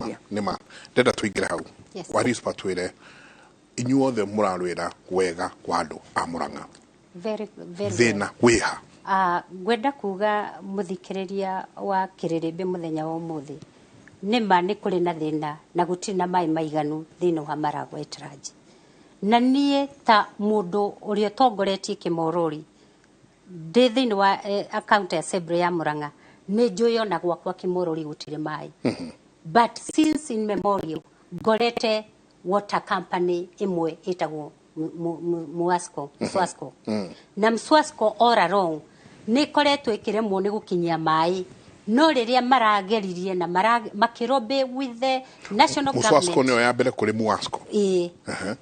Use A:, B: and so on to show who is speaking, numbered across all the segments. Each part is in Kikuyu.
A: Nĩma.
B: Nĩma, ndenda tũingĩre hau.
A: Yes.
B: Warispa, twĩre, inyuothe mũrarwĩra wega wa andũ a Mũrang'a.
A: Very, very.
B: Thĩna wĩha?
A: Ngwenda kuga, mũthikĩrĩria wa Kĩrĩrĩmbĩ, mũthenya wa ũmũthĩ nĩma nĩ kũrĩ na thĩna na gũtirĩ na maĩ maiganu thĩinĩ wa Maragwa at large. Na niĩ ta mũndũ ũrĩa ũtongoretie Kĩmorori ndĩ thĩinĩ wa county assembly ya Murang'a, nĩ njũĩ ona gwakwa Kĩmorori gũtirĩ maĩ. But since in memorial ngorete water company ĩmwe ĩtagwo Muasco, Mswasco, na Mswasco all along nĩ ĩkoretwo ĩkĩremwo nĩ gũkinyia maĩ, no rĩrĩa marageririe na makĩlobby with the national
B: Muswasco
A: government.
B: Nĩyo ya mbere kũrĩ Muasco?
A: Ĩĩ,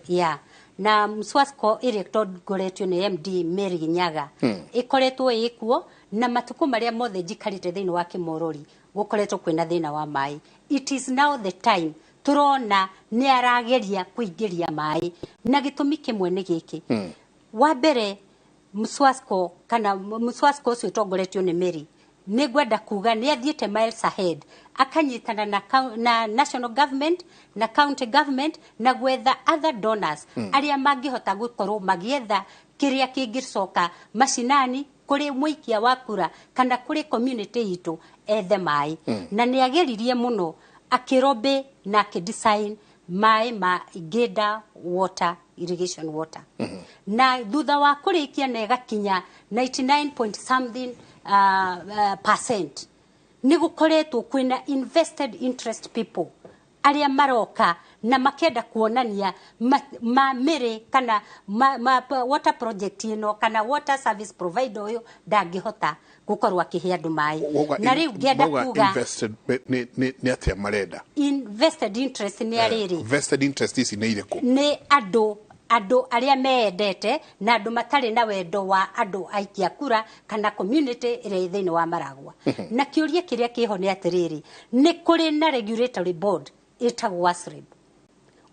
A: ya na Mswasco ĩrĩa ĩtongoretio nĩ MD Mary Nyaga ĩkoretwo ĩkuo, na matukũ marĩa mothe njikarĩte thĩinĩ wa Kĩmorori gũkoretwo kwĩna thĩna wa maĩ. It is now the time tũrona nĩ arageria kũingĩria maĩ, na gĩtũmi kĩmwe nĩ gĩkĩ. Wa mbere, Mswasco kana Mswasco ũcio ũtongoretio nĩ Mary, nĩ ngwenda kuga nĩ athiĩte miles ahead, akanyitana na national government na county government na gwetha other donors arĩa mangĩhota gũkorwo magĩetha kĩrĩa kĩngĩcoka macinani kũrĩ mũikia wa kura kana kũrĩ community itũ ethe maĩ. Na nĩ ageririe mũno, akĩlobby na akĩdesign maĩ ma Ngĩnda water, irrigation water, na thutha wa kũrĩkia na ĩgakinya 99 point something percent, nĩ gũkoretwo kwĩna invested interest people arĩa maroka na makenda kuonania ma mĩrĩ kana water project ĩno kana water service provider ũyũ ndangĩhota gũkorwo akĩhe andũ maĩ. Na rĩu ngĩenda
B: Mauga
A: kuga
B: invested nĩ atĩa marenda?
A: Invested interest nĩ arĩrĩ
B: Vested interest ici nĩ irĩkũ?
A: Nĩ andũ arĩa meendete na andũ matarĩ na wendo wa andũ aikia kura kana community ĩrĩa ĩ thĩinĩ wa Maragwa. Na kĩũria kĩrĩa kĩho nĩ atĩrĩrĩ, nĩ kũrĩ na regulatory board ĩtagwo WASREB.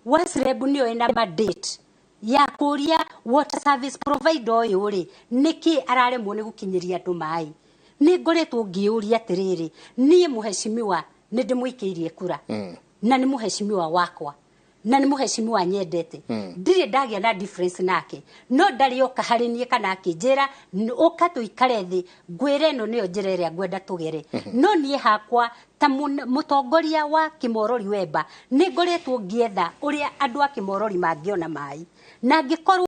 A: WASREB nĩyo ĩna mandate ya kũria water service provider ũyũ rĩ, nĩkĩ araremwo nĩ gũkinyĩria andũ maĩ. Nĩ ngoretwo ngĩũria atĩrĩrĩ, niĩ mũhecimiwa nĩ ndĩmũikĩirie kura na nĩ mũhecimiwa wakwa na nĩ mũhecimiwa nyendete, ndirĩ ndagĩa na difference nake, no ndarĩ oka harĩ niĩ kana akĩnjĩra, "Ũka tũikare thĩ ngwĩre ĩno nĩyo njĩra ĩrĩa ngwenda tũgere." No niĩ hakwa ta mũtongoria wa Kĩmorori Wemba nĩ ngoretwo ngĩetha ũrĩa andũ a Kĩmorori mangĩona maĩ na angĩkorwo